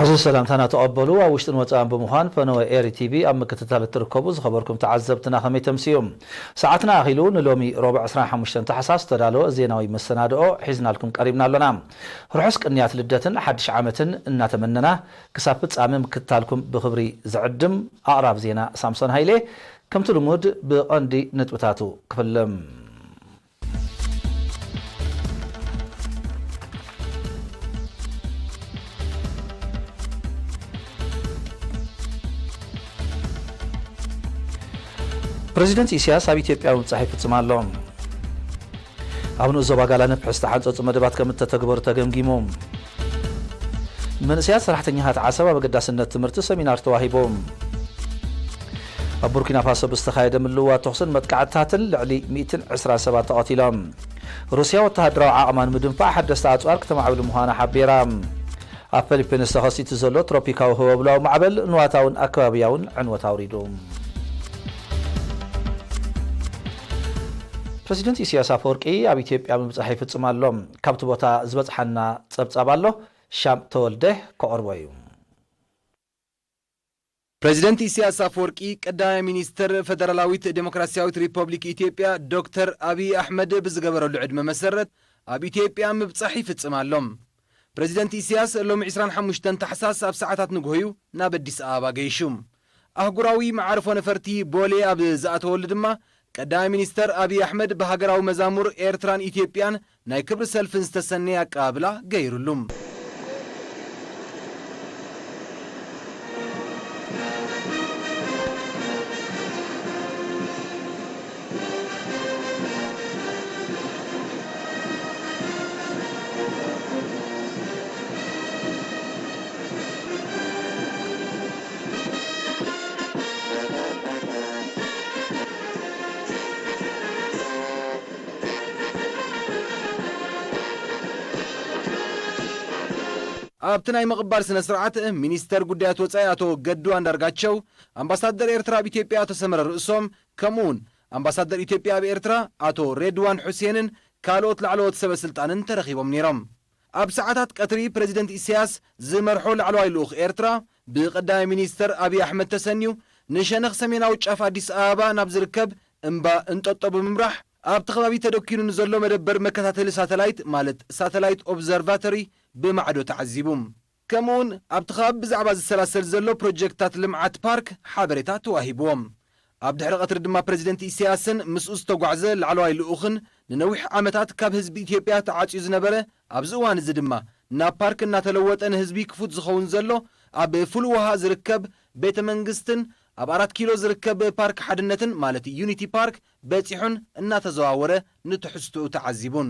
ሕዚ ሰላምታና ተቐበሉ። ኣብ ውሽጥን ወጻእን ብምዃን ፈነወ ኤሪ ቲቪ ኣብ ምክትታል እትርከቡ ዝኸበርኩም ተዓዘብትና ከመይ ተምስዩ? ሰዓትና ኣኺሉ ንሎሚ ረቡዕ ዕስራን ሓሙሽተን ታሕሳስ ዝተዳለወ ዜናዊ መሰናድኦ ሒዝናልኩም ቀሪብና ኣሎና። ርሑስ ቅንያት ልደትን ሓድሽ ዓመትን እናተመነና ክሳብ ፍጻመ ምክትታልኩም ብኽብሪ ዝዕድም ኣቕራብ ዜና ሳምሶን ሃይሌ። ከምቲ ልሙድ ብቐንዲ ነጥብታቱ ክፍልም። ፕረዚደንት ኢሳያስ ኣብ ኢትዮጵያ ምብጻሕ ይፍጽም ኣሎ። ኣብ ንኡስ ዞባ ጋላ ነፍሒ ዝተሓንጸጹ መደባት ከም እተተግበሩ ተገምጊሙ። መንእሰያት ሰራሕተኛታት ዓሰብ ኣብ ኣገዳስነት ትምህርቲ ሰሚናር ተዋሂቡ። ኣብ ቡርኪና ፋሶ ብዝተኻየደ ምልውዋጥ ተኹስን መጥቃዕትታትን ልዕሊ ሚእትን ዕስራን ሰባት ተቐቲሎም። ሩስያ ወተሃደራዊ ዓቕማ ንምድንፋዕ ሓደስቲ ኣጽዋር ክተማዕብል ምዃና ሓቢራ። ኣብ ፊሊፒንስ ተኸሲቱ ዘሎ ትሮፒካዊ ህወብላዊ ማዕበል ንዋታውን ኣከባብያውን ዕንወት ኣውሪዱ። ፕረዚደንት ኢሳያስ ኣፈወርቂ ኣብ ኢትዮጵያ ምብጻሕ ይፍጽም ኣሎ። ካብቲ ቦታ ዝበጽሓና ጸብጻብ ኣሎ፣ ሻም ተወልደ ከቕርቦ እዩ። ፕረዚደንት ኢሳያስ ኣፈወርቂ፣ ቀዳማይ ሚኒስተር ፈደራላዊት ዴሞክራስያዊት ሪፐብሊክ ኢትዮጵያ ዶክተር ኣብይ ኣሕመድ ብዝገበረሉ ዕድመ መሰረት፣ ኣብ ኢትዮጵያ ምብጻሕ ይፍጽም ኣሎ። ፕረዚደንት ኢሳያስ ሎሚ ዕስራን ሓሙሽተን ታሕሳስ ኣብ ሰዓታት ንግሆ እዩ ናብ ኣዲስ ኣበባ ገይሹ። ኣህጉራዊ መዓርፎ ነፈርቲ ቦሌ ኣብ ዝኣተወሉ ድማ፣ ቀዳማይ ሚኒስተር ኣብይ ኣሕመድ ብሃገራዊ መዛሙር ኤርትራን ኢትዮጵያን ናይ ክብሪ ሰልፍን ዝተሰነየ ኣቀባብላ ገይሩሉ። ኣብቲ ናይ ምቕባል ስነ ስርዓት፣ ሚኒስተር ጉዳያት ወጻኢ ኣቶ ገዱ ኣንዳርጋቸው፣ ኣምባሳደር ኤርትራ ኣብ ኢትዮጵያ ኣቶ ሰመረ ርእሶም፣ ከምኡ እውን ኣምባሳደር ኢትዮጵያ ኣብ ኤርትራ ኣቶ ሬድዋን ሑሴንን ካልኦት ላዕለዎት ሰበ ስልጣንን ተረኺቦም ነይሮም። ኣብ ሰዓታት ቀትሪ ፕረዚደንት ኢሳያስ ዝመርሖ ላዕለዋይ ልኡኽ ኤርትራ ብቀዳማይ ሚኒስተር ኣብይ ኣሕመድ ተሰንዩ ንሸነኽ ሰሜናዊ ጫፍ ኣዲስ ኣበባ ናብ ዝርከብ እምባ እንጠጦ ብምምራሕ ኣብቲ ከባቢ ተደኪኑ ንዘሎ መደበር መከታተሊ ሳተላይት ማለት ሳተላይት ኦብዘርቫቶሪ ብማዕዶ ተዓዚቡ። ከምኡውን ኣብቲ ከባቢ ብዛዕባ ዝሰላሰል ዘሎ ፕሮጀክትታት ልምዓት ፓርክ ሓበሬታ ተዋሂብዎም። ኣብ ድሕሪ ቀትሪ ድማ ፕረዚደንት ኢሳያስን ምስኡ ዝተጓዕዘ ላዕለዋይ ልኡኽን ንነዊሕ ዓመታት ካብ ህዝቢ ኢትዮጵያ ተዓጽዩ ዝነበረ፣ ኣብዚ እዋን እዚ ድማ ናብ ፓርክ እናተለወጠ ንህዝቢ ክፉት ዝኸውን ዘሎ ኣብ ፍልውሃ ዝርከብ ቤተ መንግስትን ኣብ ኣራት ኪሎ ዝርከብ ፓርክ ሓድነትን ማለት ዩኒቲ ፓርክ በጺሑን እናተዘዋወረ ንትሕዝትኡ ተዓዚቡን።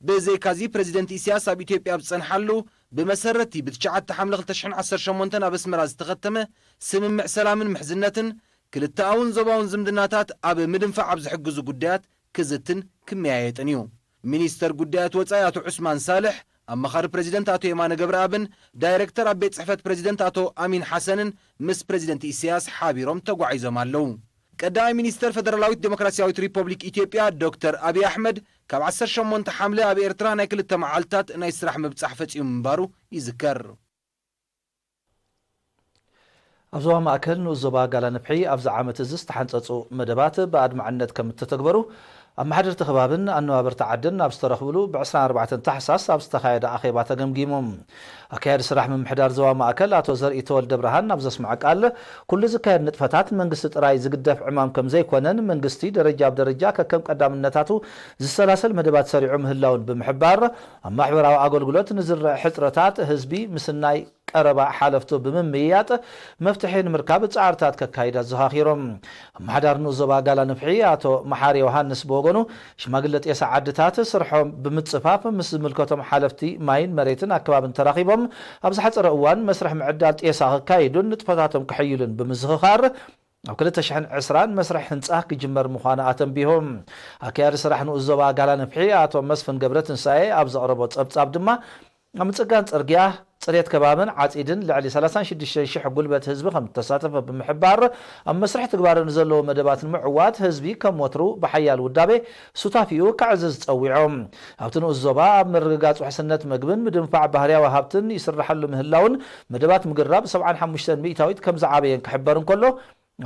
ብዘይካዚ ፕረዚደንት ኢሳያስ ኣብ ኢትዮጵያ ኣብ ዝጸንሓሉ ብመሰረቲ ብትሽዓተ ሓምለ ክልተ ሽሕን ዓሰርተ ሸሞንተን ኣብ ኣስመራ ዝተኸተመ ስምምዕ ሰላምን ምሕዝነትን ክልተኣውን ዞባውን ዝምድናታት ኣብ ምድንፋዕ ኣብ ዝሕግዙ ጉዳያት ክዝትን ክመያየጥን እዩ። ሚኒስተር ጉዳያት ወጻኢ ኣቶ ዑስማን ሳልሕ፣ ኣማኻሪ ፕረዚደንት ኣቶ የማነ ገብረኣብን ዳይረክተር ኣብ ቤት ጽሕፈት ፕረዚደንት ኣቶ ኣሚን ሓሰንን ምስ ፕረዚደንት ኢሳያስ ሓቢሮም ተጓዒዞም ኣለዉ። ቀዳማይ ሚኒስተር ፈደራላዊት ዴሞክራስያዊት ሪፐብሊክ ኢትዮጵያ ዶክተር ኣብይ ኣሕመድ ካብ ዓሰርተ ሸሞንተ ሓምለ ኣብ ኤርትራ ናይ ክልተ መዓልትታት ናይ ስራሕ ምብጻሕ ፈጺሙ ምንባሩ ይዝከር። ኣብ ዞባ ማእከል ንኡስ ዞባ ጋላ ነፍሒ ኣብዚ ዓመት እዚ ዝተሓንጸጹ መደባት ብኣድማዕነት ከም እተተግበሩ ኣመሓደርቲ ከባብን ኣነባበርቲ ዓድን ኣብ ዝተረኽብሉ ብ ዕስራን ኣርባዕተን ታሕሳስ ኣብ ዝተኻየደ ኣኼባ ተገምጊሙ። ኣካያዲ ስራሕ ምምሕዳር ዞባ ማእከል ኣቶ ዘርኢ ተወልደ ብርሃን ኣብ ዘስምዖ ቃል፣ ኩሉ ዝካየድ ንጥፈታት መንግስቲ ጥራይ ዝግደፍ ዕማም ከም ዘይኮነን መንግስቲ ደረጃ ብደረጃ ከከም ቀዳምነታቱ ዝሰላሰል መደባት ሰሪዑ ምህላውን ብምሕባር፣ ኣብ ማሕበራዊ ኣገልግሎት ንዝረአ ሕጽረታት ህዝቢ ምስናይ ቀረባ ሓለፍቱ ብምምይያጥ መፍትሒ ንምርካብ ጻዕርታት ከካይድ ኣዘኻኺሮም። ኣመሓዳሪ ንኡስ ዞባ ጋላ ንፍሒ ኣቶ መሓሪ ዮሃንስ ብወገኑ፣ ሽማግለ ጤሳ ዓድታት ስርሖም ብምጽፋፍ ምስ ዝምልከቶም ሓለፍቲ ማይን መሬትን ኣከባብን ተራኺቦም ኣብ ዝሓጸረ እዋን መስርሕ ምዕዳል ጤሳ ከካይዱን ንጥፈታቶም ከሐይሉን ብምዝኽኻር፣ ኣብ ክልተ ሽሕን ዕስራን መስርሕ ህንፃ ክጅመር ምዃኑ ኣተንቢሁ። ኣካያዲ ስራሕ ንኡስ ዞባ ጋላ ነፍሒ ኣቶ መስፍን ገብረ ትንሳኤ ኣብ ዘቕረቦ ጸብጻብ ድማ ኣብ ምጽጋን ጽርግያ፣ ጽሬት ከባብን ዓጺድን ልዕሊ ሰላሳን ሽዱሽተን ሽሕ ጉልበት ህዝቢ ከም እተሳተፈ ብምሕባር፣ ኣብ መስርሕ ትግባረ ንዘለዉ መደባት ንምዕዋት ህዝቢ ከም ወትሩ ብሓያል ውዳቤ ሱታፊኡ ክዕዝዝ ጸዊዑ። ኣብቲ ንኡስ ዞባ ኣብ ምርግጋጽ ውሕስነት መግብን ምድንፋዕ ባህርያዊ ሃብትን ይስርሓሉ ምህላውን መደባት ምግራብ ሰብዓን ሓሙሽተን ሚእታዊት ከም ዝዓበየን ክሕበር እንከሎ፣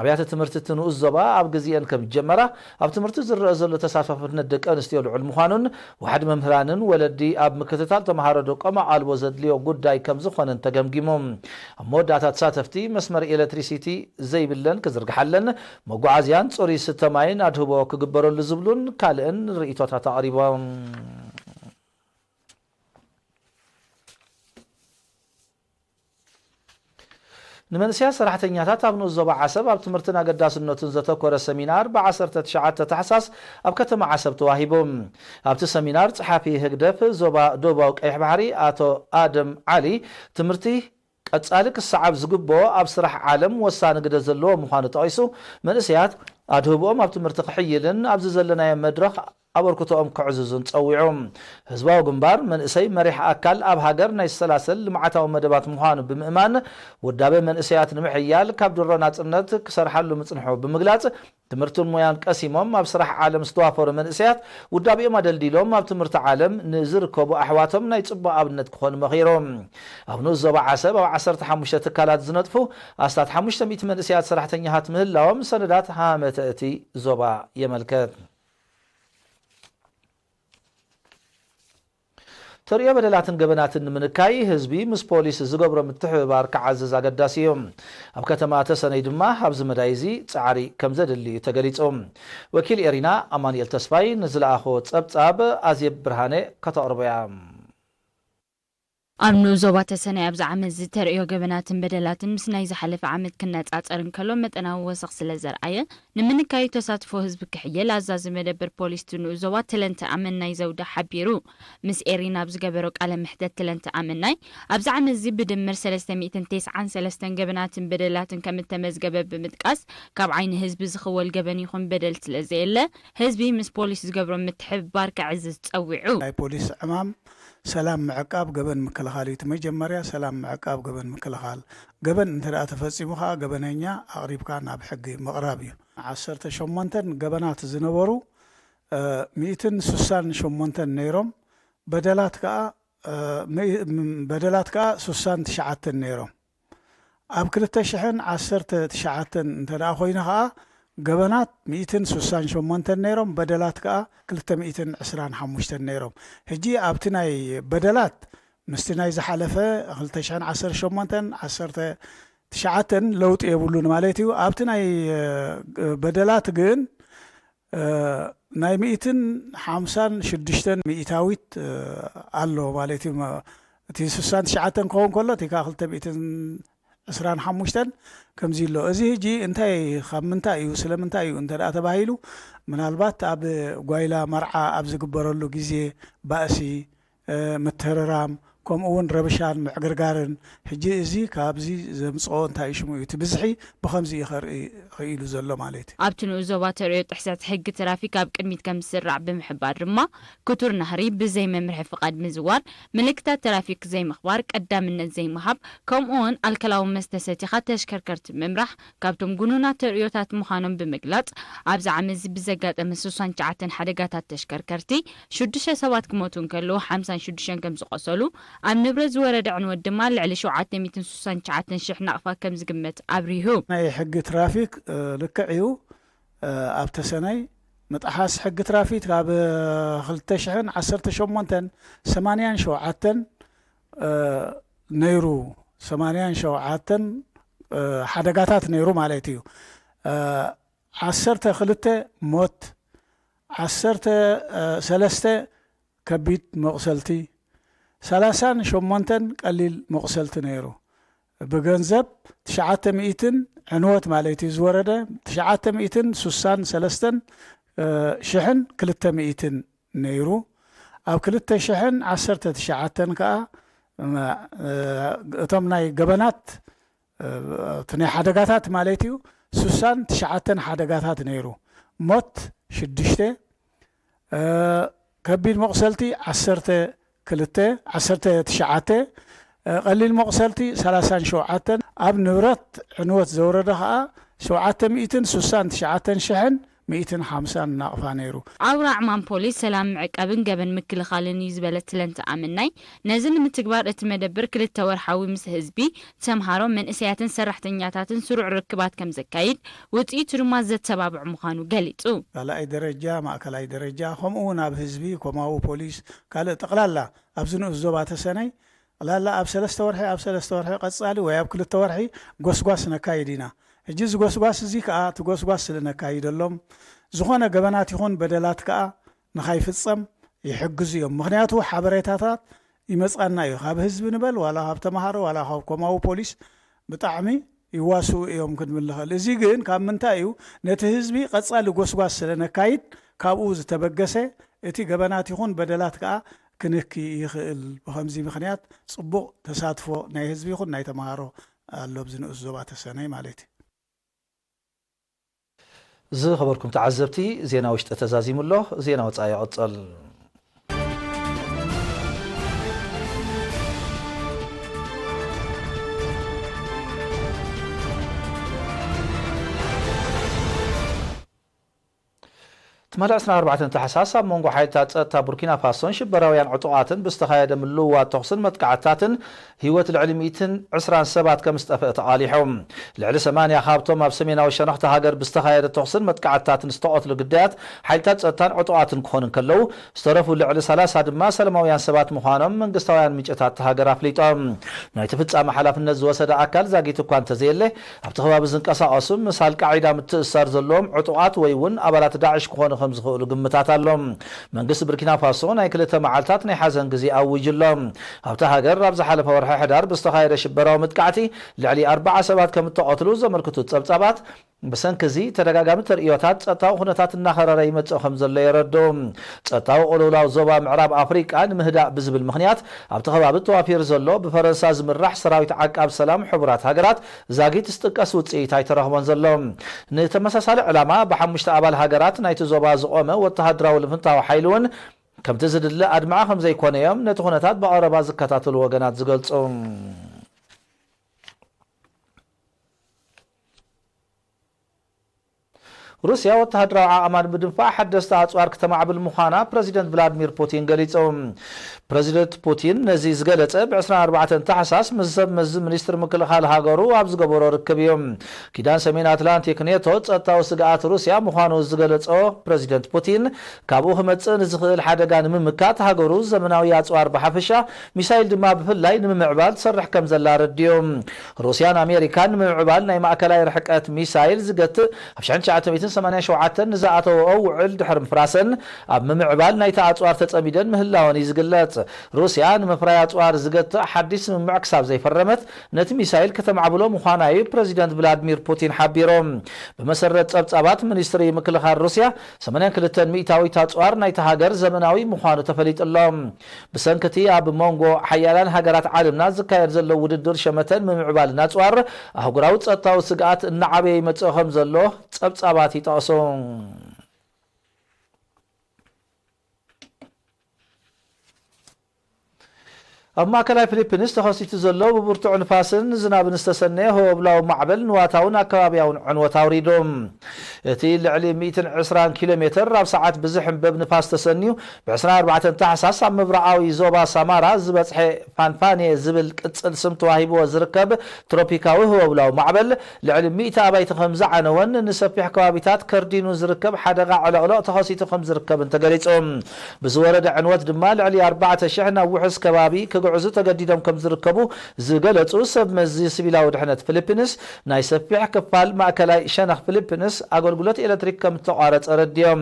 ኣብያተ ትምህርቲ እቲ ንኡስ ዞባ ኣብ ግዜአን ከም ዝጀመራ፣ ኣብ ትምህርቲ ዝረአ ዘሎ ተሳታፍነት ደቂ ኣንስትዮ ልዑል ምዃኑን፣ ዋሕዲ መምህራንን ወለዲ ኣብ ምክትታል ተምሃሮ ደቆም ኣቓልቦ ዘድልዮ ጉዳይ ከም ዝኾነን ተገምጊሙ። ኣብ መወዳእታ ተሳተፍቲ መስመር ኤሌክትሪሲቲ ዘይብለን ክዝርግሓለን፣ መጓዓዝያን ጽሩይ ስተ ማይን ኣድህቦ ክግበረሉ ዝብሉን ካልእን ርእይቶታት ኣቕሪቦም። ንመንእሰያት ሰራሕተኛታት ኣብ ንኡስ ዞባ ዓሰብ ኣብ ትምህርትን ኣገዳስነቱን ዘተኮረ ሰሚናር ብ ዓሰርተ ትሽዓተ ታሕሳስ ኣብ ከተማ ዓሰብ ተዋሂቡ። ኣብቲ ሰሚናር ጸሓፊ ህግደፍ ዞባ ደቡባዊ ቀይሕ ባሕሪ ኣቶ ኣደም ዓሊ፣ ትምህርቲ ቀጻሊ ክሰዓብ ዝግብኦ ኣብ ስራሕ ዓለም ወሳኒ ግደ ዘለዎ ምዃኑ ጠቒሱ፣ መንእሰያት ኣድህቦኦም ኣብ ትምህርቲ ክሕይልን ኣብዚ ዘለናዮ መድረኽ ኣበርክቶኦም ከዕዝዙን ጸዊዑ። ህዝባዊ ግንባር መንእሰይ መሪሕ ኣካል ኣብ ሃገር ናይ ዝሰላሰል ልምዓታዊ መደባት ምዃኑ ብምእማን፣ ውዳቤ መንእሰያት ንምሕያል ካብ ድሮ ናጽነት ክሰርሓሉ ምጽንሑ ብምግላጽ፣ ትምህርትን ሞያን ቀሲሞም ኣብ ስራሕ ዓለም ዝተዋፈሩ መንእሰያት ውዳቤኦም ኣደልዲሎም ኣብ ትምህርቲ ዓለም ንዝርከቡ ኣሕዋቶም ናይ ጽቡቕ ኣብነት ክኾኑ መኺሮም። ኣብ ንኡስ ዞባ ዓሰብ ኣብ ዓሰርተ ሓሙሽተ ትካላት ዝነጥፉ ኣስታት ሓሙሽተ ሚእቲ መንእሰያት ሰራሕተኛታት ምህላዎም ሰነዳት ሃመተ እቲ ዞባ የመልከት። ተርእዮ በደላትን ገበናትን ንምንካይ ህዝቢ ምስ ፖሊስ ዝገብሮ ምትሕብባር ክዓዝዝ ኣገዳሲ እዩ። ኣብ ከተማ ተሰነይ ድማ ኣብዚ መዳይ እዚ ጻዕሪ ከም ዘድሊ እዩ ተገሊጹ። ወኪል ኤሪና ኣማኑኤል ተስፋይ ንዝለኣኾ ጸብጻብ ኣዜብ ብርሃነ ከተቕርቦ እያ። ኣብ ንኡስ ዞባ ተሰነይ ኣብዚ ዓመት ዝተርእዮ ገበናትን በደላትን ምስ ናይ ዝሓለፈ ዓመት ክነጻጸር እንከሎ መጠናዊ ወሰኽ ስለ ዘርኣየ፣ ንምንካዩ ተሳትፎ ህዝቢ ክሕይል ኣዛዚ መደበር ፖሊስ እቲ ንኡስ ዞባ ትለንተ ኣመናይ ዘውደ ሓቢሩ። ምስ ኤሪና ኣብ ዝገበሮ ቃለ መሕተት ትለንተ ኣመናይ፣ ኣብዚ ዓመት እዚ ብድምር ሰለስተ ሚእትን ተስዓን ሰለስተን ገበናትን በደላትን ከም እተመዝገበ ብምጥቃስ፣ ካብ ዓይኒ ህዝቢ ዝኽወል ገበን ይኹን በደል ስለ ዘየለ፣ ህዝቢ ምስ ፖሊስ ዝገብሮ ምትሕብባር ከዕዝዝ ጸዊዑ። ናይ ፖሊስ ዕማም ሰላም ምዕቃብ፣ ገበን ምክልኻል እዩ። እቲ መጀመርያ ሰላም ምዕቃብ፣ ገበን ምክልኻል። ገበን እንተ ደኣ ተፈጺሙ ከኣ ገበነኛ ኣቕሪብካ ናብ ሕጊ ምቕራብ እዩ። ዓሰርተ ሸሞንተን ገበናት ዝነበሩ፣ እ፣ ሚእትን ስሳን ሸሞንተን ነይሮም። በደላት ከኣ፣ እ፣ ምእ-፣ በደላት ከኣ ስሳን ትሽዓተን ነይሮም። ኣብ ክልተ ሽሕን ዓሰርተ ትሽዓተን እንተ ደኣ ኮይኑ ኸኣ፣ ገበናት ሚእትን ስሳን ሸሞንተን ነይሮም፣ በደላት ከኣ ክልተ ሚእትን ዕስራን ሓሙሽተን ነይሮም። ሕጂ ኣብቲ ናይ በደላት ምስቲ ናይ ዝሓለፈ ክልተ ሽሕን ዓሰርተ ሸሞንተን ዓሰርተ ትሽዓተን ለውጢ የብሉን ማለት እዩ። ኣብቲ ናይ፣ እ፣ በደላት ግን፣ እ፣ ናይ ሚእትን ሓምሳን ሽዱሽተን ሚእታዊት፣ እ፣ ኣሎ ማለት እዩ። መ-፣ እቲ ስሳን ትሽዓተን ክኸውን ከሎ፣ እቲ ከኣ ክልተ ሚእትን ዕስራን ሓሙሽተን ከምዚ ኣሎ። እዚ ሕጂ እንታይ፣ ካብ ምንታይ እዩ፣ ስለምንታይ እዩ እንተ ደኣ ተባሂሉ፣ ምናልባት ኣብ ጓይላ መርዓ ኣብ ዝግበረሉ ግዜ ባእሲ፣ እ፣ ምትህርራም፣ ከምኡ እውን ረብሻን ምዕግርጋርን። ሕጂ እዚ ካብዚ ዘምጽኦ እንታይ እዩ ሽሙ እዩ? እቲ ብዝሒ ብኸምዚ እዩ ከርኢ ክኢሉ ዘሎ ማለት እዩ። ኣብቲ ንኡስ ዞባ ተርእዮ ጥሕሰት ሕጊ ትራፊክ ኣብ ቅድሚት ከም ዝስራዕ ብምሕባር ድማ፣ ክቱር ናህሪ፣ ብዘይ መምርሒ ፍቓድ ምዝዋር፣ ምልክታት ትራፊክ ዘይምኽባር፣ ቀዳምነት ዘይምሃብ፣ ከምኡ እውን ኣልኮላዊ መስተ ሰቲኻ ተሽከርከርቲ ምምራሕ ካብቶም ግኑናት ተርእዮታት ምዃኖም ብምግላጽ፣ ኣብዚ ዓመት እዚ ብዘጋጠመ ስሳን ትሽዓተን ሓደጋታት ተሽከርከርቲ፣ ሽዱሽተ ሰባት ክሞቱ እንከለዉ፣ ሓምሳን ሽዱሽተን ከም ዝቖሰሉ፣ ኣብ ንብረት ዝወረደ ዕንወት ድማ ልዕሊ ሸውዓተ ሚእትን ስሳን ትሽዓተን ሽሕ ናቕፋ ከም ዝግመት ኣብሪሁ። ናይ ሕጊ ትራፊክ፣ እ፣ ልክዕ እዩ። እ፣ ኣብ ተሰነይ ምጥሓስ ሕጊ ትራፊክ ካብ፣ እ፣ ክልተ ሽሕን ዓሰርተ ሸሞንተን ሰማንያን ሸውዓተን፣ እ፣ ነይሩ። ሰማንያን ሸውዓተን፣ እ፣ ሓደጋታት ነይሩ ማለት እዩ። እ፣ ዓሰርተ ክልተ ሞት፣ ዓሰርተ ሰለስተ ከቢድ መቑሰልቲ፣ ሰላሳን ሸሞንተን ቀሊል መቑሰልቲ ነይሩ። ብገንዘብ ትሽዓተ ሚእትን ዕንወት ማለት እዩ ዝወረደ፣ ትሽዓተ ሚእትን ስሳን ሰለስተን ሽሕን ክልተ ሚእትን ነይሩ። ኣብ ክልተ ሽሕን ዓሰርተ ትሽዓተን ከኣ እቶም ናይ ገበናት፣ እቲ ናይ ሓደጋታት ማለት እዩ፣ ሱሳን ትሽዓተን ሓደጋታት ነይሩ። ሞት ሽዱሽተ፣ እ፣ ከቢድ መቑሰልቲ ዓሰርተ ክልተ፣ ዓሰርተ ትሽዓተ፣ እ፣ ቀሊል መቑሰልቲ ሰላሳን ሸውዓተን፣ ኣብ ንብረት ዕንወት ዘውረደ ኸኣ ሸውዓተ ሚእትን ሱሳን ትሽዓተን ሽሕን ሚእትን ሓምሳን ናቕፋ ነይሩ። ኣውራ ዕማን ፖሊስ ሰላም ምዕቃብን ገበን ምክልኻልን እዩ ዝበለ ትለንት ኣመናይ፣ ነዚ ንምትግባር እቲ መደብር ክልተ ወርሓዊ ምስ ህዝቢ፣ ተምሃሮ፣ መንእሰያትን ሰራሕተኛታትን ስሩዕ ርክባት ከም ዘካይድ፣ ውጽኢቱ ድማ ዘተባብዕ ምዃኑ ገሊጹ። ካልኣይ ደረጃ፣ ማእከላይ ደረጃ፣ ከምኡ እውን ኣብ ህዝቢ፣ ኮማዊ ፖሊስ፣ ካልእ ጠቕላላ ኣብዚ ንኡስ ዞባ ተሰነይ፣ ጠቕላላ ኣብ ሰለስተ ወርሒ፣ ኣብ ሰለስተ ወርሒ ቀጻሊ ወይ ኣብ ክልተ ወርሒ ጎስጓስ ነካይድ ኢና። ሕጂ እዚ ጎስጓስ እዚ ከኣ፣ እቲ ጎስጓስ ስለ ነካይደሎም፣ ዝኾነ ገበናት ይኹን በደላት ከኣ ንኻይፍጸም ይሕግዙ እዮም። ምኽንያቱ ሓበሬታታት ይመጽኣና እዩ። ካብ ህዝቢ ንበል፣ ዋላ ካብ ተምሃሮ፣ ዋላ ካብ ኮማዊ ፖሊስ ብጣዕሚ ይዋስኡ እዮም ክንብል ንኽእል። እዚ ግን ካብ ምንታይ እዩ? ነቲ ህዝቢ ቀጻሊ ጎስጓስ ስለ ነካይድ፣ ካብኡ ዝተበገሰ እቲ ገበናት ይኹን በደላት ከኣ ክንኪ ይኽእል። ብኸምዚ ምኽንያት ጽቡቕ ተሳትፎ ናይ ህዝቢ ይኹን ናይ ተምሃሮ ኣሎ ኣብዚ ንኡስ ዞባ ተሰነይ ማለት እዩ። ዝኸበርኩም ተዓዘብቲ፣ ዜና ውሽጢ ተዛዚሙ ኣሎ። ዜና ወጻኢ ይቕጽል። ትማሊ ዕስራን ኣርባዕተን ታሕሳስ ኣብ መንጎ ሓይልታት ጸጥታ ቡርኪና ፋሶን ሽበራውያን ዕጡቓትን ብዝተኻየደ ምልውዋጥ ተኹስን መጥቃዕትታትን ህይወት ልዕሊ ሚእትን ዕስራን ሰባት ከም ዝጠፍአ ተቓሊሑ። ልዕሊ ሰማንያ ካብቶም ኣብ ሰሜናዊ ሸነኽቲ ሃገር ብዝተኻየደ ተኹስን መጥቃዕትታትን ዝተቐትሉ ግዳያት ሓይልታት ጸጥታን ዕጡቓትን ክኾኑ እንከለዉ፣ ዝተረፉ ልዕሊ ሰላሳ ድማ ሰላማውያን ሰባት ምዃኖም መንግስታውያን ምንጭታት እታ ሃገር ኣፍሊጦም። ናይቲ ፍጻመ ሓላፍነት ዝወሰደ ኣካል ዛጊት እኳ እንተዘየለ፣ ኣብቲ ከባቢ ዝንቀሳቐሱ ምስ ኣልቃዒዳ ምትእስሳር ዘለዎም ዕጡቓት ወይ እውን ኣባላት ዳዕሽ ክኾኑ ከም ዝኽእሉ ግምታት ኣሎ። መንግስቲ ቡርኪና ፋሶ ናይ ክልተ መዓልታት ናይ ሓዘን ግዜ ኣዊጁ ኣሎ። ኣብታ ሃገር ኣብ ዝሓለፈ ወርሒ ሕዳር ብዝተኻየደ ሽበራዊ መጥቃዕቲ ልዕሊ ኣርባዓ ሰባት ከም እተቐትሉ ዘመልክቱ ጸብጻባት፣ ብሰንኪ እዚ ተደጋጋሚ ተርእዮታት ጸጥታዊ ኩነታት እናኸረረ ይመጽእ ከም ዘሎ የረድኡ። ጸጥታዊ ቅልውላው ዞባ ምዕራብ ኣፍሪቃ ንምህዳእ ብዝብል ምኽንያት ኣብቲ ከባቢ ተዋፊሩ ዘሎ ብፈረንሳ ዝምራሕ ሰራዊት ዓቃብ ሰላም ሕቡራት ሃገራት ዛጊት ዝጥቀስ ውጽኢት ኣይተረኽቦን ዘሎ። ንተመሳሳሊ ዕላማ ብሓሙሽተ ኣባል ሃገራት ናይቲ ዞባ ዝቖመ ወተሃደራዊ ልፍንታዊ ሓይሊ እውን ከምቲ ዝድለ ኣድማዒ ከም ዘይኮነ እዮም ነቲ ኩነታት ብቐረባ ዝከታተሉ ወገናት ዝገልጹ። ሩስያ ወተሃደራዊ ዓቕማ ንምድንፋዕ ሓደስቲ ኣጽዋር ክተማዕብል ምዃና ፕረዚደንት ቭላድሚር ፑቲን ገሊጹ። ፕረዚደንት ፑቲን ነዚ ዝገለጸ ብ ዕስራን ኣርባዕተን ታሕሳስ ምስ ሰብ መዚ ሚኒስትሪ ምክልኻል ሃገሩ ኣብ ዝገበሮ ርክብ እዩ። ኪዳን ሰሜን ኣትላንቲክ ኔቶ ጸጥታዊ ስግኣት ሩስያ ምዃኑ ዝገለጾ ፕረዚደንት ፑቲን፣ ካብኡ ክመጽእ ንዝኽእል ሓደጋ ንምምካት ሃገሩ ዘመናዊ ኣጽዋር ብሓፈሻ፣ ሚሳይል ድማ ብፍላይ ንምምዕባል ትሰርሕ ከም ዘላ ኣረዲኡ። ሩስያን ኣሜሪካን ንምምዕባል ናይ ማእከላይ ርሕቀት ሚሳይል ዝገትእ ኣብ ሸሕን ትሽዓተ ሚእትን ሰማንያን ሸውዓተን ንዝኣተወኦ ውዕል ድሕሪ ምፍራሰን፣ ኣብ ምምዕባል ናይቲ ኣጽዋር ተጸሚደን ምህላወን እዩ ዝግለጽ። ሩስያ ንምፍራይ ኣጽዋር ዝገትእ ሓድሽ ስምምዕ ክሳብ ዘይፈረመት፣ ነቲ ሚሳይል ከተማዕብሎ ምዃና እዩ ፕረዚደንት ቭላድሚር ፑቲን ሓቢሮም። ብመሰረት ጸብጻባት ሚኒስትሪ ምክልኻል ሩስያ፣ ሰማንያን ክልተን ሚእታዊት ኣጽዋር ናይታ ሃገር ዘመናዊ ምዃኑ ተፈሊጡ ኣሎ። ብሰንኪ እቲ ኣብ መንጎ ሓያላን ሃገራት ዓለምና ዝካየድ ዘሎ ውድድር ሸመተን ምምዕባልን ኣጽዋር፣ ኣህጉራዊ ጸጥታዊ ስግኣት እናዓበየ ይመጽእ ከም ዘሎ ጸብጻባት ይጠቕሱ። ኣብ ማእከላይ ፊሊፒንስ ተኸሲቱ ዘሎ ብብርቱዕ ንፋስን ዝናብን ዝተሰነየ ህወብላዊ ማዕበል ንዋታውን ኣከባብያውን ዕንወት ኣውሪዱ። እቲ ልዕሊ ሚእትን ዕስራን ኪሎ ሜተር ኣብ ሰዓት ብዝሕንበብ ንፋስ ተሰንዩ፣ ብ ዕስራን ኣርባዕተን ታሕሳስ ኣብ ምብራቓዊ ዞባ ሳማራ ዝበጽሐ ፋንፋኔ ዝብል ቅጽል ስም ተዋሂብዎ ዝርከብ ትሮፒካዊ ህወብላዊ ማዕበል፣ ልዕሊ ሚእቲ ኣባይቲ ከም ዝዓነወን ንሰፊሕ ከባቢታት ከርዲኑ ዝርከብ ሓደጋ ዕለቕለቕ ተኸሲቱ ከም ዝርከብን ተገሊጹ። ብዝወረደ ዕንወት ድማ ልዕሊ ኣርባዕተ ሽሕ ናብ ውሑስ ከባቢ ክግዕዙ ተገዲዶም ከም ዝርከቡ ዝገለጹ ሰብ መዚ ሲቪላዊ ድሕነት ፊሊፒንስ፣ ናይ ሰፊሕ ክፋል ማእከላይ ሸነኽ ፊሊፒንስ ኣጎ ኣገልግሎት ኤሌክትሪክ ከም እተቋረጸ ረድዮም።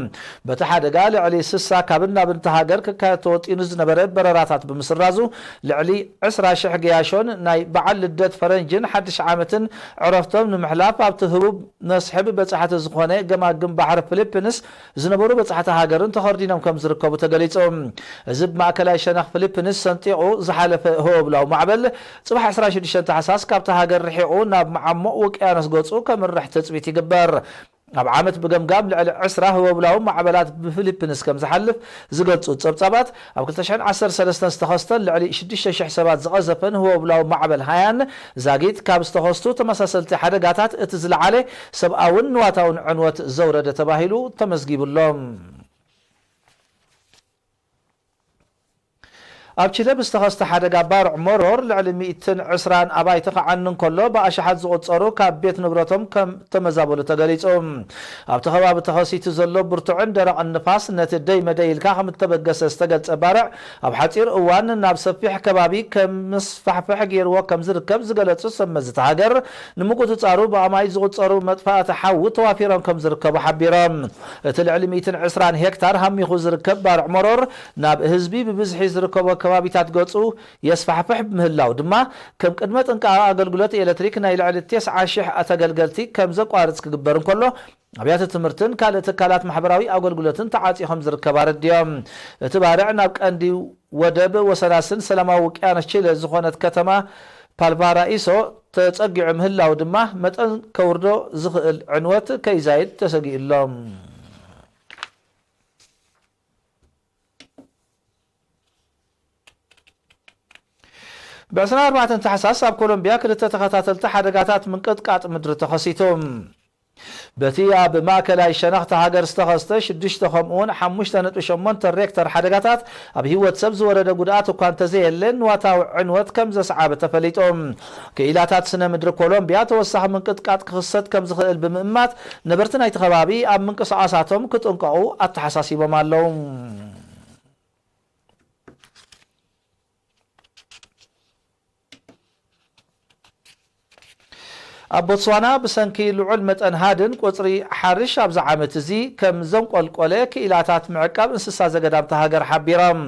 በቲ ሓደጋ ልዕሊ ስሳ ካብን ናብን እታ ሃገር ክካየድ ተወጢኑ ዝነበረ በረራታት ብምስራዙ፣ ልዕሊ ዕስራ ሽሕ ገያሾን ናይ በዓል ልደት ፈረንጅን ሓድሽ ዓመትን ዕረፍቶም ንምሕላፍ ኣብቲ ህቡብ መስሕብ በጻሕቲ ዝኾነ ገማግም ባሕሪ ፊሊፒንስ ዝነበሩ በጻሕቲ ሃገርን ተኸርዲኖም ከም ዝርከቡ ተገሊጹ። እዚ ብማእከላይ ሸነኽ ፊሊፒንስ ሰንጢቑ ዝሓለፈ ህወብላዊ ማዕበል፣ ጽባሕ ዕስራ ሽዱሽተ ታሕሳስ ካብታ ሃገር ርሒቑ ናብ መዓሙቕ ውቅያኖስ ገጹ ከምርሕ ትጽቢት ይግበር። ኣብ ዓመት ብገምጋም ልዕሊ ዕስራ ህወብላዊ ማዕበላት ብፊሊፒንስ ከም ዝሓልፍ ዝገልጹ ጸብጻባት፣ ኣብ ክልተ ሽሕን ዓሰርተ ሰለስተን ዝተኸስተን ልዕሊ ሽዱሽተ ሽሕ ሰባት ዝቐዘፈን ህወብላዊ ማዕበል ሃያን ዛጊት ካብ ዝተኸስቱ ተመሳሰልቲ ሓደጋታት እቲ ዝለዓለ ሰብኣውን ንዋታውን ዕንወት ዘውረደ ተባሂሉ ተመዝጊቡሎም። ኣብ ቺለ ብዝተኸስተ ሓደጋ ባርዕ መሮር ልዕሊ ሚእትን ዕስራን ኣባይቲ ክዓኑ እንከሎ፣ ብኣሽሓት ዝቑጸሩ ካብ ቤት ንብረቶም ከም ተመዛበሉ ተገሊጹ። ኣብቲ ከባቢ ተኸሲቱ ዘሎ ብርቱዕን ደረቕን ንፋስ፣ ነቲ ደይ መደይ ኢልካ ከም እተበገሰ ዝተገልጸ ባርዕ፣ ኣብ ሓጺር እዋን ናብ ሰፊሕ ከባቢ ከም ምስፋሕፍሕ ገይርዎ ከም ዝርከብ ዝገለጹ ሰብ መዚ እታ ሃገር፣ ንምቁጽጻሩ ብኣማኢት ዝቑጸሩ መጥፋእቲ ሓዊ ተዋፊሮም ከም ዝርከቡ ሓቢሮም። እቲ ልዕሊ ሚእትን ዕስራን ሄክታር ሃሚኹ ዝርከብ ባርዕ መሮር፣ ናብ ህዝቢ ብብዝሒ ዝርከቦ ከባቢታት ገጹ የስፋሕፍሕ ብምህላው ድማ፣ ከም ቅድመ ጥንቃቐ ኣገልግሎት ኤሌክትሪክ ናይ ልዕሊ ተስዓ ሽሕ ተገልገልቲ ከም ዘቋርጽ ክግበር እንከሎ፣ ኣብያተ ትምህርትን ካልእ ትካላት ማሕበራዊ ኣገልግሎትን ተዓጽዩ ከም ዝርከብ ኣረዲኦም። እቲ ባርዕ ናብ ቀንዲ ወደብ ወሰናስን ሰላማዊ ውቅያኖስ ቺለ ዝኾነት ከተማ ፓልቫራኢሶ ተጸጊዑ ምህላው ድማ፣ መጠን ከውርዶ ዝኽእል ዕንወት ከይዛይድ ተሰጊኡ ኣሎ። ብ ዕስራን ኣርባዕተን ታሕሳስ ኣብ ኮሎምቢያ ክልተ ተኸታተልቲ ሓደጋታት ምንቅጥቃጥ ምድሪ ተኸሲቱ። በቲ ኣብ ማእከላይ ሸነኽ እታ ሃገር ዝተኸስተ ሽዱሽተ ከምኡውን ሓሙሽተ ነጥቢ ሸሞንተ ሬክተር ሓደጋታት፣ ኣብ ህይወት ሰብ ዝወረደ ጉድኣት እኳ እንተዘየለ፣ ንዋታዊ ዕንወት ከም ዘስዓበ ተፈሊጡ። ክኢላታት ስነ ምድሪ ኮሎምቢያ ተወሳኺ ምንቅጥቃጥ ክኽሰት ከም ዝኽእል ብምእማት፣ ነበርቲ ናይቲ ከባቢ ኣብ ምንቅስቓሳቶም ክጥንቀቑ ኣተሓሳሲቦም ኣለዉ። ኣብ ቦትስዋና ብሰንኪ ልዑል መጠን ሃድን ቁጽሪ ሓርሽ ኣብዚ ዓመት እዚ ከም ዘንቆልቆለ ክኢላታት ምዕቃብ እንስሳ ዘገዳም እታ ሃገር ሓቢሮም።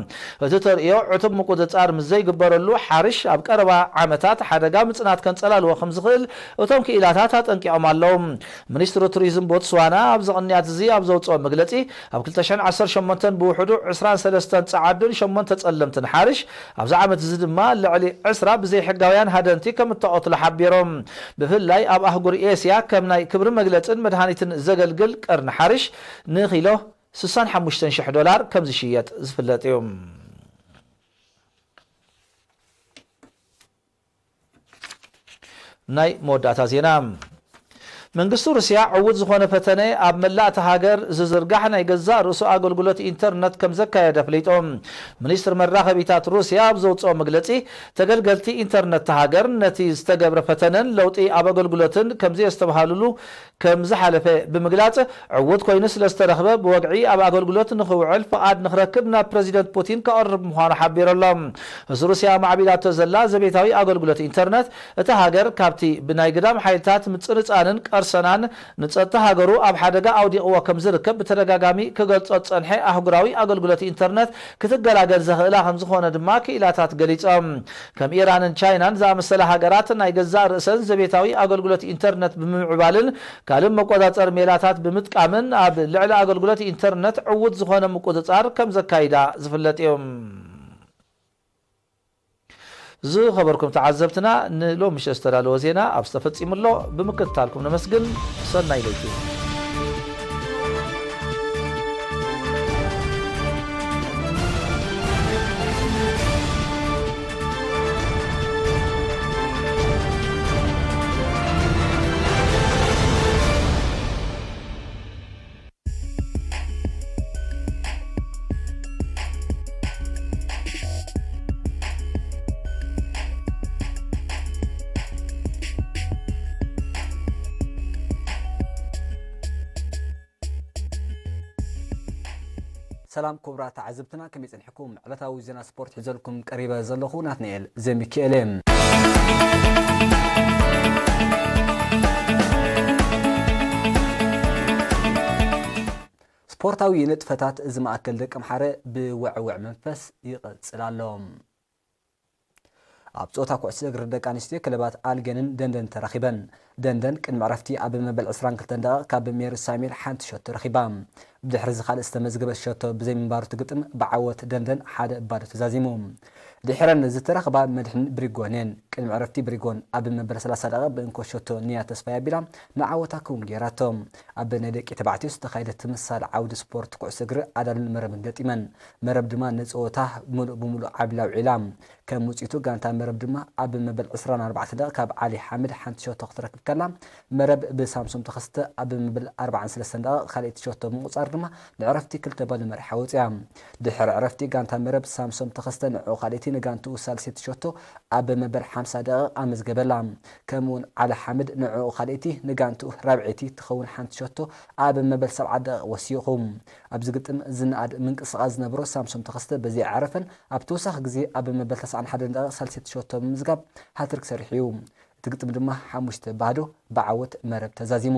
እቲ ተርእዮ ዕቱብ ምቁጽጻር ምስ ዘይግበረሉ፣ ሓርሽ ኣብ ቀረባ ዓመታት ሓደጋ ምጽናት ከንጸላልዎ ከም ዝኽእል እቶም ክኢላታት ኣጠንቂቖም ኣለዉ። ሚኒስትሪ ቱሪዝም ቦትስዋና ኣብዚ ቅንያት እዚ ኣብ ዘውጽኦ መግለጺ፣ ኣብ ክልተ ሽሕን ዓሰርተ ሸሞንተን ብውሕዱ ዕስራን ሰለስተን ጸዓዱን ሸሞንተ ጸለምትን ሓርሽ፣ ኣብዚ ዓመት እዚ ድማ ልዕሊ ዕስራ ብዘይሕጋውያን ሃደንቲ ከም እተቐትሉ ሓቢሮም። ብፍላይ ኣብ ኣህጉር ኤስያ ከም ናይ ክብሪ መግለጽን መድሃኒትን ዘገልግል ቀርኒ ሓርሽ ንኪሎ ስሳን ሓሙሽተን ሽሕ ዶላር ከም ዝሽየጥ ዝፍለጥ እዩ። ናይ መወዳእታ ዜና። መንግስቲ ሩስያ ዕዉት ዝኾነ ፈተነ ኣብ መላእ እታ ሃገር ዝዝርጋሕ ናይ ገዛእ ርእሱ ኣገልግሎት ኢንተርነት ከም ዘካየደ ኣፍሊጡ። ሚኒስትሪ መራኸቢታት ሩስያ ኣብ ዘውጽኦ መግለጺ፣ ተገልገልቲ ኢንተርነት እታ ሃገር ነቲ ዝተገብረ ፈተነን ለውጢ ኣብ ኣገልግሎትን ከም ዘየስተብሃሉሉ ከም ዝሓለፈ ብምግላጽ፣ ዕዉት ኮይኑ ስለ ዝተረኽበ ብወግዒ ኣብ ኣገልግሎት ንኽውዕል ፍቓድ ንኽረክብ ናብ ፕረዚደንት ፑቲን ከቕርብ ምዃኑ ሓቢሩ ኣሎ። ምስ ሩስያ ማዕቢላቶ ዘላ ዘቤታዊ ኣገልግሎት ኢንተርነት፣ እታ ሃገር ካብቲ ብናይ ግዳም ሓይልታት ምጽንጻንን ቀርሰናን ንጸጥታ ሃገሩ ኣብ ሓደጋ ኣውዲቕዎ ከም ዝርከብ ብተደጋጋሚ ክገልጾ ዝጸንሐ ኣህጉራዊ ኣገልግሎት ኢንተርነት ክትገላገል ዘኽእላ ከም ዝኾነ ድማ ክኢላታት ገሊጾም። ከም ኢራንን ቻይናን ዝኣመሰላ ሃገራት ናይ ገዛእ ርእሰን ዘቤታዊ ኣገልግሎት ኢንተርነት ብምምዕባልን ካልእ መቆጻጸሪ ሜላታት ብምጥቃምን ኣብ ልዕሊ ኣገልግሎት ኢንተርነት ዕዉት ዝኾነ ምቁጽጻር ከም ዘካይዳ ዝፍለጥ እዩ። ዝኸበርኩም ተዓዘብትና፣ ንሎሚ ምሸት ዝተዳለወ ዜና ኣብዚ ተፈጺሙ ኣሎ። ብምክትታልኩም ነመስግን። ሰናይ ለይቲ። ሰላም ክቡራት ተዓዘብትና፣ ከመይ ጸኒሕኩም? ዕለታዊ ዜና ስፖርት ሒዘልኩም ቀሪበ ዘለኹ ናትናኤል ዘሚካኤል እየ። ስፖርታዊ ንጥፈታት እዚ ማእከል ደቂ ኣምሓረ ብውዕውዕ መንፈስ ይቕጽል ኣሎ። ኣብ ጾታ ኩዕሶ እግሪ ደቂ ኣንስትዮ ክለባት ኣልገንን ደንደን ተራኺበን። ደንደን ቅድሚ ዕረፍቲ ኣብ መበል ዕስራን ክልተን ደቂቕ ካብ ሜሪ ሳሙኤል ሓንቲ ሸቶ ረኺባ። ብድሕሪ እዚ ካልእ ዝተመዝገበት ሸቶ ብዘይምንባሩ እቲ ግጥም ብዓወት ደንደን ሓደ ባዶ ተዛዚሙ። ድሕረን ዝተረኽባ መድሕን ብሪጎን እየን። ቅድሚ ዕረፍቲ ብሪጎን ኣብ መበል ሰላሳ ደቂቕ ብእንኮ ሸቶ ንያ ተስፋይ ኣቢላ ንዓወታ ክውን ገይራቶ። ኣብ ናይ ደቂ ተባዕትዮ ዝተኻየደ ትምሳል ዓውዲ ስፖርት ኩዕሶ እግሪ ኣዳልን መረብን ገጢመን። መረብ ድማ ንጸወታ ምሉእ ብምሉእ ዓብላ ውዒላ። ከም ውጽኢቱ ጋንታ መረብ ድማ ኣብ መበል ዕስራን ኣርባዕተን ደቂቕ ካብ ዓሊ ሓምድ ሓንቲ ሸቶ ክትረክብ ከላ፣ መረብ ብሳምሶም ተኸስተ ኣብ መበል ኣርባዓን ሰለስተን ደቂቕ ካልኣይቲ ሸቶ ብምቑጻር ድማ ንዕረፍቲ ክልተ ባዶ መሪሓ ወጺኣ። ድሕሪ ዕረፍቲ ጋንታ መረብ ሳምሶም ተኸስተ ንዕኡ ካልኣይቲ ንጋንትኡ ሳልሰይቲ ሸቶ ኣብ መበል ሓምሳ ደቂቕ ኣመዝገበላ። ከምኡውን ዓሊ ሓምድ ንዕኡ ካልኣይቲ ንጋንትኡ ራብዐይቲ ትኸውን ሓንቲ ሸቶ ኣብ መበል ሰብዓ ደቂቕ ወሲኹ። ኣብዚ ግጥም ዝነኣድ ምንቅስቓስ ዝነበሮ ሳምሶም ተኸስተ በዘይዓረፈን ኣብ ተወሳኺ ግዜ ኣብ መበል ተስዓን ሓደን ደቂቕ ሳልሰይቲ ሸቶ ብምምዝጋብ ሃትሪክ ሰሪሑ እዩ። እቲ ግጥም ድማ ሓሙሽተ ባዶ ብዓወት መረብ ተዛዚሙ።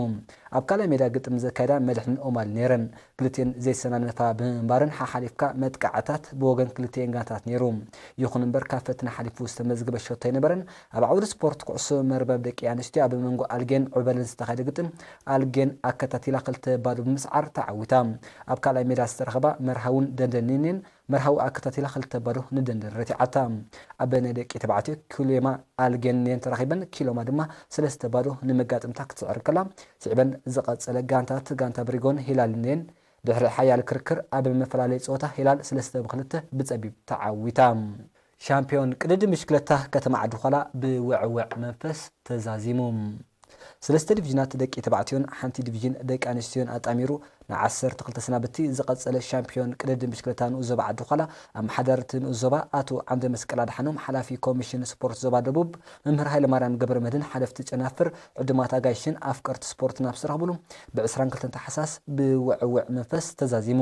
ኣብ ካልኣይ ሜዳ ግጥም ዘካየዳ መድሕን ኦማል ነይረን። ክልቲኤን ዘይሰናነፋ ብምንባረን ሓሓሊፍካ መጥቃዕታት ብወገን ክልቲኤን ጋንታት ነይሩ። ይኹን እምበር ካብ ፈተና ሓሊፉ ዝተመዝገበ ሸቶ ኣይነበረን። ኣብ ዓውዲ ስፖርት ኩዕሶ መርበብ ደቂ ኣንስትዮ ኣብ መንጎ ኣልጌን ዑበልን ዝተኻየደ ግጥም ኣልጌን ኣከታቲላ ክልተ ባዶ ብምስዓር ተዓዊታ። ኣብ ካልኣይ ሜዳ ዝተረኸባ መርሃውን ደንደንን እየን። መርሃዊ ኣከታቲላ ክልተ ባዶ ንደንደን ረቲዓታ። ኣብ ናይ ደቂ ተባዕትዮ ኪሎማ ኣልጌን እየን ተራኺበን፣ ኪሎማ ድማ ሰለስተ ባዶ ንመጋጥምታ ክትስዕር ከላ፣ ስዒበን ዝቐጸለ ጋንታት ጋንታ ብሪጎን ሂላልን እየን። ድሕሪ ሓያል ክርክር ኣብ መፈላለይ ጸወታ ሂላል ሰለስተ ብክልተ ብጸቢብ ተዓዊታ። ሻምፒዮን ቅድድም ብሽክለታ ከተማ ዓዲ ዃላ ብውዕውዕ መንፈስ ተዛዚሙ። ሰለስተ ዲቪዥናት ደቂ ተባዕትዮን ሓንቲ ዲቪዥን ደቂ ኣንስትዮን ኣጣሚሩ ንዓሰርተ ክልተ ሰናብቲ ዝቐጸለ ሻምፒዮን ቅድድም ብሽክለታ ንኡስ ዞባ ዓዲ ዃላ ኣመሓዳሪ እቲ ንኡስ ዞባ ኣቶ ዓንደ መስቀል ኣድሓኖም፣ ሓላፊ ኮሚሽን ስፖርት ዞባ ደቡብ መምህር ሃይለማርያም ገብረመድህን፣ ሓለፍቲ ጨናፍር፣ ዕዱማት ኣጋይሽን ኣፍቀርቲ ስፖርትን ኣብ ዝተረኽብሉ ብዕስራን ክልተን ታሕሳስ ብውዕውዕ መንፈስ ተዛዚሙ።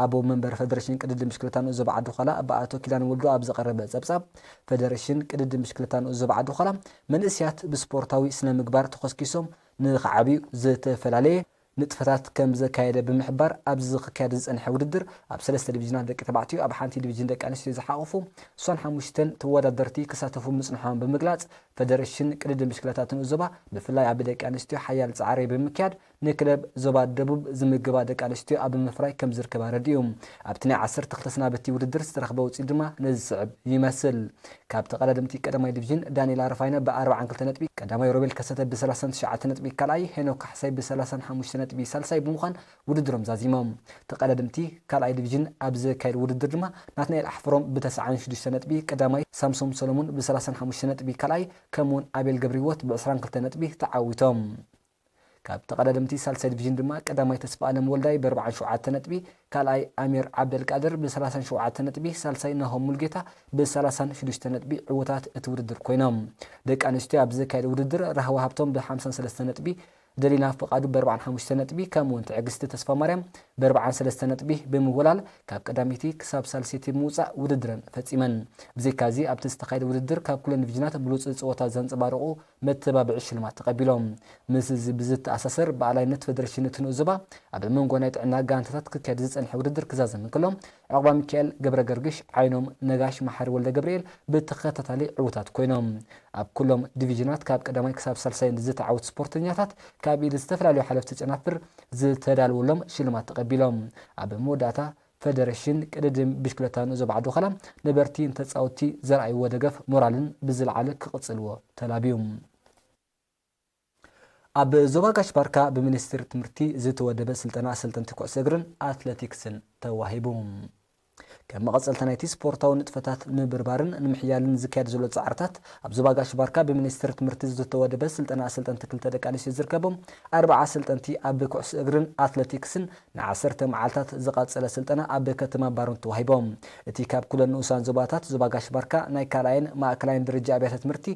ኣቦ መንበር ፈደሬሽን ቅድድም ብሽክለታ ንኡስ ዞባ ዓዲ ዃላ ኣባ ኣቶ ኪዳን ወልዱ ኣብ ዘቐረበ ጸብጻብ፣ ፈደሬሽን ቅድድም ብሽክለታ ንኡስ ዞባ ዓዲ ዃላ መንእስያት ብስፖርታዊ ስነ ምግባር ተኾስኪሶም ንኽዓብዩ ዝተፈላለየ ንጥፈታት ከም ዘካየደ ብምሕባር፣ ኣብዚ ክካየድ ዝጸንሐ ውድድር ኣብ ሰለስተ ዲቪዥናት ደቂ ተባዕትዮ፣ ኣብ ሓንቲ ዲቪዥን ደቂ ኣንስትዮ ዝሓቑፉ ሱሳን ሓሙሽተን ተወዳደርቲ ክሳተፉ ምጽንሖም ብምግላጽ፣ ፈደሬሽን ቅድድም ብሽክለታ ንኡስ ዞባ ብፍላይ ኣብ ደቂ ኣንስትዮ ሓያል ጻዕሪ ብምክያድ ንክለብ ዞባ ደቡብ ዝምግባ ደቂ ኣንስትዮ ኣብ ምፍራይ ከም ዝርከባ ኣረዲኡ። ኣብቲ ናይ ዓሰርተ ክልተ ሰናብቲ ውድድር ዝተረኽበ ውጽኢት ድማ ነዚ ዝስዕብ ይመስል። ካብ ተቐዳደምቲ ቀዳማይ ዲቪዥን ዳንኤል ኣረፋይነ ብኣርባዓን ክልተ ነጥቢ ቀዳማይ፣ ሮቤል ከሰተ ብሰላሳን ትሽዓተ ነጥቢ ካልኣይ፣ ሄኖክ ካሕሳይ ብሰላሳን ሓሙሽተ ነጥቢ ሳልሳይ ብምዃን ውድድሮም ዛዚሞም። ተቐዳደምቲ ካልኣይ ዲቪዥን ኣብ ዘካየድ ውድድር ድማ ናትናኤል ኣሕፍሮም ብተስዓን ሽዱሽተ ነጥቢ ቀዳማይ፣ ሳምሶም ሰሎሙን ብሰላሳን ሓሙሽተ ነጥቢ ካልኣይ፣ ከምኡውን ኣቤል ገብረህይወት ብዕስራን ክልተ ነጥቢ ተዓዊቶም። ካብ ተቐዳደምቲ ሳልሳይ ዲቪዥን ድማ ቀዳማይ ተስፋ ኣለም ወልዳይ ብኣርባዓን ሸውዓተ ነጥቢ፣ ካልኣይ ኣሚር ዓብደልቃድር ብሰላሳን ሸውዓተ ነጥቢ፣ ሳልሳይ ናሆም ሙልጌታ ብሰላሳን ሽዱሽተ ነጥቢ ዕዉታት እቲ ውድድር ኮይኖም። ደቂ ኣንስትዮ ኣብ ዘካየደ ውድድር ራህዋ ሃብቶም ብሓምሳን ሰለስተ ነጥቢ፣ ደሊና ፍቓዱ ብኣርባዓን ሓሙሽተ ነጥቢ፣ ከምኡውን ትዕግስቲ ተስፋ ማርያም ብኣርባዓን ሰለስተ ነጥቢ ብምውላል ካብ ቀዳመይቲ ክሳብ ሳልሰይቲ ብምውጻእ ውድድረን ፈጺመን። ብዘይካዚ ኣብቲ ዝተኻየደ ውድድር ካብ ኩለን ዲቪዥናት ብሉጽ ጸወታ ዘንጸባረቑ መተባብዒ ሽልማት ተቐቢሎም። ምስዚ ብዝተኣሳሰር ብኣላይነት ፈደረሽን እቲ ንኡስ ዞባ ኣብ መንጎ ናይ ጥዕና ጋንታታት ክካየድ ዝጸንሐ ውድድር ክዛዘም እንከሎ፣ ዕቑባ ሚካኤል ገብረ ገርግሽ፣ ዓይኖም ነጋሽ፣ መሓሪ ወልደ ገብርኤል ብተኸታታሊ ዕዉታት ኮይኖም። ኣብ ኩሎም ዲቪዥናት ካብ ቀዳማይ ክሳብ ሳልሳይ ዝተዓወቱ ስፖርተኛታት ካብ ኢድ ዝተፈላለዩ ሓለፍቲ ጨናፍር ዝተዳለወሎም ሽልማት ተቐቢሎም። ኣብ መወዳእታ ፈደረሽን ቅድድም ብሽክለታ ንኡስ ዞባ ዓዲ ዃላ ነበርቲ ንተጻወትቲ ዘርኣይዎ ደገፍ ሞራልን ብዝለዓለ ክቕጽልዎ ተላብዩ። ኣብ ዞባ ጋሽ ባርካ ብሚኒስትሪ ትምህርቲ ዝተወደበ ስልጠና ኣሰልጠንቲ ኩዕሶ እግርን ኣትሌቲክስን ተዋሂቡ። ከም መቐጸልታ ናይቲ ስፖርታዊ ንጥፈታት ንምብርባርን ንምሕያልን ዝካየድ ዘሎ ጻዕርታት፣ ኣብ ዞባ ጋሽ ባርካ ብሚኒስትሪ ትምህርቲ ዝተወደበ ስልጠና ኣሰልጠንቲ ክልተ ደቂ ኣንስትዮ ዝርከቦም ኣርባዓ ኣሰልጠንቲ ኣብ ኩዕሶ እግርን ኣትሌቲክስን ንዓሰርተ መዓልታት ዝቐጸለ ስልጠና ኣብ ከተማ ባሩን ተዋሂቦም። እቲ ካብ ኩለን ንኡሳን ዞባታት ዞባ ጋሽ ባርካ ናይ ካልኣይን ማእከላይን ደረጃ ኣብያተ ትምህርቲ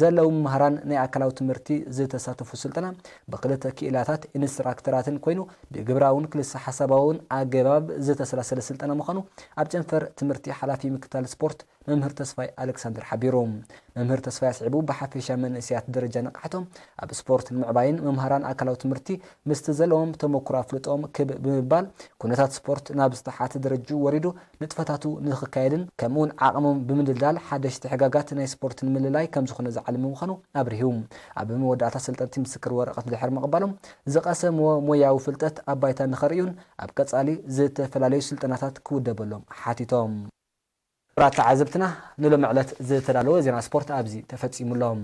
ዘለዉ መምህራን ናይ ኣካላዊ ትምህርቲ ዝተሳተፉ ስልጠና ብክልተ ክኢላታት ኢንስትራክተራትን ኮይኑ ብግብራውን ክልሰ ሓሳባውን ኣገባብ ዝተሰላሰለ ስልጠና ምዃኑ ኣብ ጨንፈር ፈር ትምህርቲ ሓላፊ ምክትታል ስፖርት መምህር ተስፋይ ኣሌክሳንደር ሓቢሩ። መምህር ተስፋይ ኣስዒቡ ብሓፈሻ መንእሰያት ደረጃ ንቕሓቶም ኣብ ስፖርት ንምዕባይን መምሃራን ኣካላዊ ትምህርቲ ምስቲ ዘለዎም ተመኩሮ ኣፍልጦም ክብ ብምባል ኩነታት ስፖርት ናብ ዝተሓተ ደረጅኡ ወሪዱ ንጥፈታቱ ንክካየድን ከምኡውን ዓቕሞም ብምድልዳል ሓደሽቲ ሕጋጋት ናይ ስፖርት ንምልላይ ከም ዝኾነ ዝዓለመ ምዃኑ ኣብሪሁ። ኣብ መወዳእታ ሰልጠንቲ ምስክር ወረቐት ድሕሪ ምቕባሎም ዝቐሰምዎ ሞያዊ ፍልጠት ኣብ ባይታ ንኸርእዩን ኣብ ቀጻሊ ዝተፈላለዩ ስልጠናታት ክውደበሎም ሓቲቶም። ክቡራት ተዓዘብትና ንሎሚ ዕለት ዝተዳለወ ዜና ስፖርት ኣብዚ ተፈጺሙሎም።